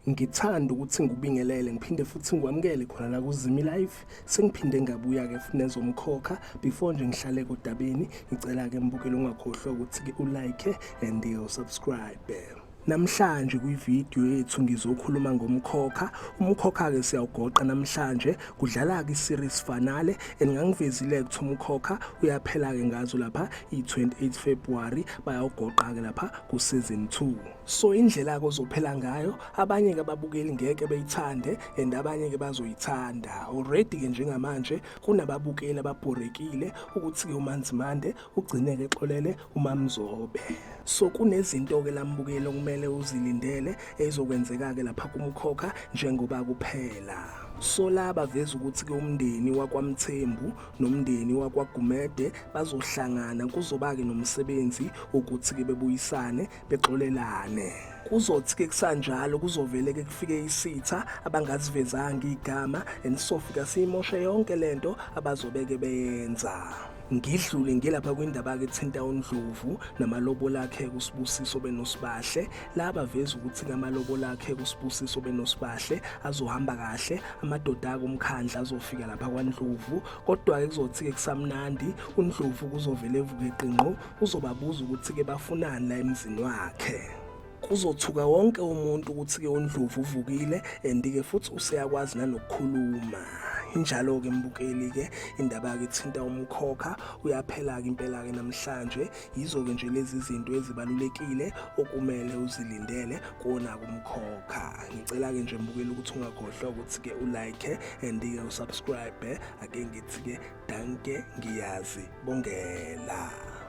Ngithanda ukuthi ngikubingelele ngiphinde futhi ngikwamukele khona la kuZimi Live. Sengiphinde ngabuya-ke futhi nezomkhokha. Before nje ngihlale kodabeni, ngicela-ke mbukeli ungakhohlwa ukuthi-ke ulike and usubscribe. Namhlanje kwividiyo yethu ngizokhuluma ngomkhokha. Umkhokha-ke siyawugoqa namhlanje, kudlala-ke i-series finale engangivezile ukuthi umkhokha uyaphela-ke ngazo lapha i-28 February bayawugoqa-ke lapha ku-season 2. So indlela-ke ozophela ngayo, abanye-ke ababukeli ngeke beyithande and abanye-ke bazoyithanda. Already-ke njengamanje kunababukeli ababhorekile ukuthi-ke uManzimande ugcineke exolele uMamzobe. So kunezinto-ke lambukeli okumele uzilindele ezokwenzeka-ke lapha kumkhokha njengoba kuphela. So la baveza ukuthi-ke umndeni wakwaMthembu nomndeni wakwaGumede bazohlangana, kuzoba-ke nomsebenzi ukuthi-ke bebuyisane bexolelane. Kuzothi-ke kusanjalo kuzovele-ke kufike isitha abangazivezanga igama and sofika siyimoshe yonke lento abazobe-ke beyenza. Ngidlule ngilapha kwindaba-ke ethinta uNdlovu namalobola akhe kuSibusiso beNosibahle. Laba veza ukuthi-ke amalobola akhe kuSibusiso beNosibahle azohamba kahle, amadoda omkhandla azofika lapha kwaNdlovu. Kodwa-ke kuzothi-ke kusamnandi uNdlovu kuzovele evuke eqinqo, uzobabuza ukuthi-ke bafunani la emzini wakhe. Kuzothuka wonke umuntu ukuthi-ke uNdlovu uvukile and-ke futhi useyakwazi nanokukhuluma. Injalo-ke mbukeli-ke indaba-ke ethinta umkhokha uyaphela-ke impela-ke namhlanje. Yizo-ke nje lezi zinto ezibalulekile okumele uzilindele kona kumkhokha. Ngicela-ke nje mbukeli ukuthi ungakhohlwa ukuthi-ke ulike and-ke usubscribe. Ake ngithi-ke danke, ngiyazi bongela.